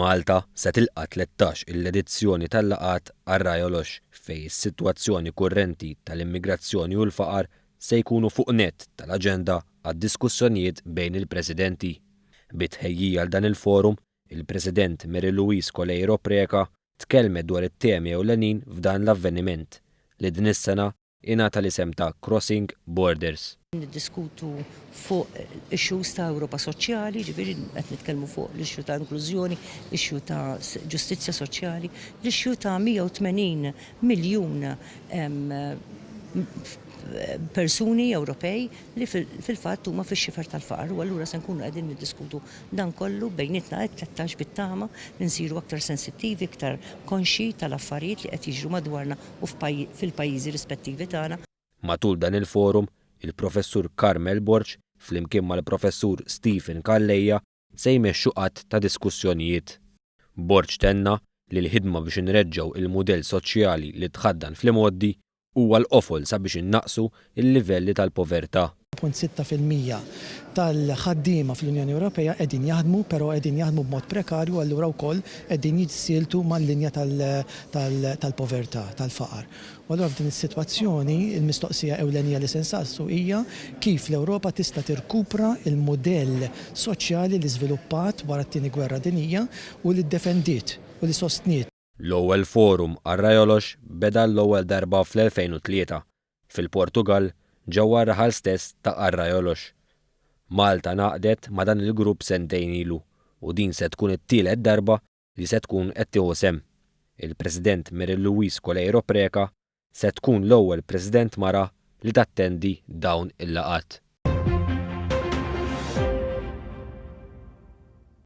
Malta se tilqa' 13 il-edizzjoni tal-laqgħat Arraiolos fejn is-sitwazzjoni kurrenti tal-immigrazzjoni u l-faqar se jkunu fuq nett tal-aġenda għad-diskussjonijiet bejn il-Presidenti. Bi tħejjija għal dan il-forum, il-President Mary Louise Coleiro Preca tkellmet dwar it-temi ewlenin f'dan l-avveniment, li din is-sena ingħata l-isem ta' Crossing Borders. Niddiskutu fuq issues ta' Ewropa soċjali, jiġifieri qed nitkellmu fuq l-issue ta' inklużjoni, issue ta' ġustizzja soċjali, l-issue ta' 180 miljun persuni Ewropej li fil-fatt huma fix-xifer tal-faqar u allura se nkunu qegħdin niddiskutu dan kollu bejnietna t-13 bit-tama li nsiru aktar sensittivi, iktar konxji tal-affarijiet li qed jiġru madwarna u fil-pajjiżi rispettivi tagħna. Matul dan il-forum, il-Professur Carmel Borg flimkien mal-Professur Stephen Calleja se jmexxu għadd ta' diskussjonijiet. Borg tenna li l-ħidma biex inreġġgħu il-mudell soċjali li tħaddan fl-imgħoddi huwa l-qofol sabiex innaqqsu l-livelli tal-povertà. 0.6% tal-ħaddiema fl-Unjoni Ewropea qegħdin jaħdmu, però qegħdin jaħdmu b'mod prekarju, allura wkoll qegħdin jissieltu mal-linja tal-povertà, tal-faqar. U allura f'din is-sitwazzjoni, il-mistoqsija ewlenija li se nsaqsu hija kif l-Ewropa tista' tirkupra l-mudell soċjali li żviluppat wara t-Tieni Gwerra Dinjija u li ddefendiet u li sostniet. L-ewwel forum Arraiolos beda għall-ewwel darba fl-2003, fil-Portugall ġewwa r-raħal stess ta' Arraiolos. Malta ngħaqdet ma' dan il-grupp sentejn ilu u din se tkun it-tielet darba li se tkun qed tieħu sehem. Il-President Mary Louise Coleiro Preca se tkun l-ewwel President mara li tattendi dawn il-laqgħat.